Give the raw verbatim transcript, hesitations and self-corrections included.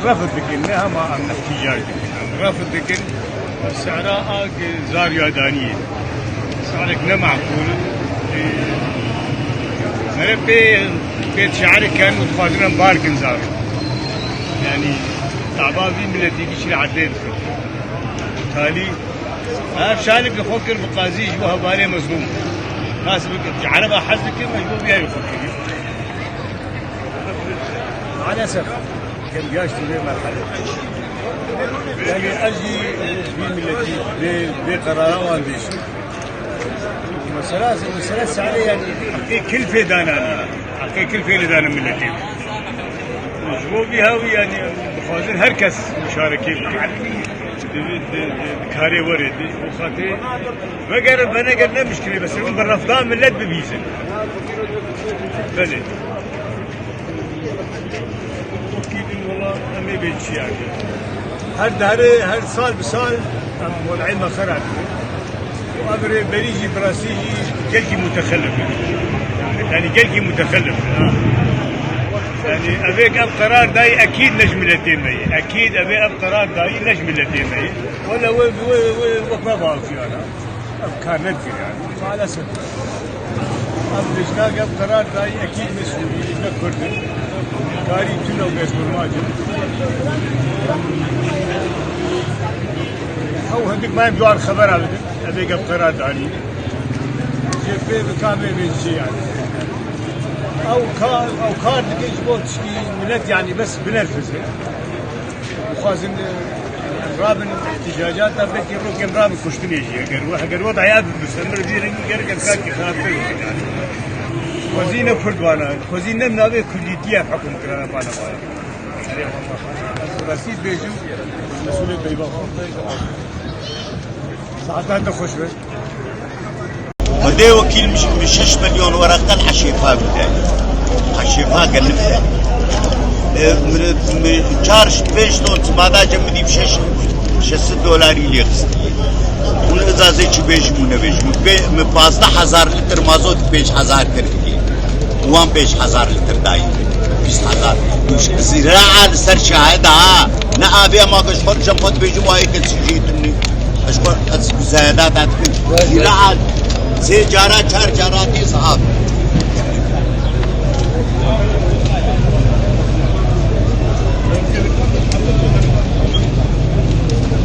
Refd dikin, ne hema em îhtîcac dikin. Em refd dikin, sehra a ki zar ya daniyê. Sarek ne meqûl. E, mere pê, pê şeirek ken û dixwazin em bar kin zar. Yani, taba vî miletî kî şîr edlê dikin. Talî, her şeirek li xwe kir bi qazî ji bo hevalê mezlûm. Nas bikin, ji ereba hez dikin, me ji bo vî yayê xwe kiriye. Maalesef. Kem gaş tu vê merhele. Yani ez jî vî miletî vê, vê qerara wan dêşim. Mesela, mesela sare yani heqê kilfê dananî. Heqê kilfê li danin miletê. Ji bo vî hewî yani dixwazin her kes muşarekê bike. Di, di, di, di karê were di. O xatê vegerin venegerin ne mişkilê, bes hûn bi refda millet bibîzin. Belê. Wekî din wela em ê bê çi yani. Her dare, her sal bi sal em welay me xera dibe. Û em rêberî jî bi rastî jî gelkî mutexelif in. Yani gelkî mutexelif in, ha. Yani evêk ev qerar dayî ekîd ne ji miletê me ye. Ekîd evê ev qerar dayî ne ji miletê me ye. Wela wê, wê, wê, wek me bavkiyana. Ev kar nedikir yani. Maalesef. Ev lijna ev qerar dayî ekîd ne Sûrî, ne Kurd in. Karî tune û bezgurmac in. Ew hindik me em ji wan xebera bidin. Evê ev qerar danî. Jê pê bi kamê vê çi yani. Ew kar, ew kar dike ji bo tişkî milet yani bes binerfize. Dixwazin, e, rabin îhtîcacata, belkî rokên rabin kuştinê jî. Eger we, eger we daya bibise, mir vî rengî gerek ev kar kî xirabtir bike. Xwezî ne Kurd vana, xwezî ne navê Kurdîtiye hukm kirana vana vana. Ez bi rastî dibêjim, mesulê peyva. Saetan te xweş be. Xwedê wekîl min, min şeş milyon wereqe li Heşêfa bide. Heşêfa gelib de. E, min, min çar pênc ton çimada cem min dî şeş, şeş sed dolarî lê xistiye. Hûn ez azê çi bêjim û nebêjim. Min pê-, min pazdeh hezar litr mazot pênc hezar kir bidî. Wan pênc hezar litr dayî. Bîst hezar. Zîraa li ser şahid ha. Ne avê ma ke ji xwe cem xwe dibêjim wa yê ke çi jî tunî. Ez xwe, ez zeheda te dikim. Zîraa sê cara, çar cara tê zehab.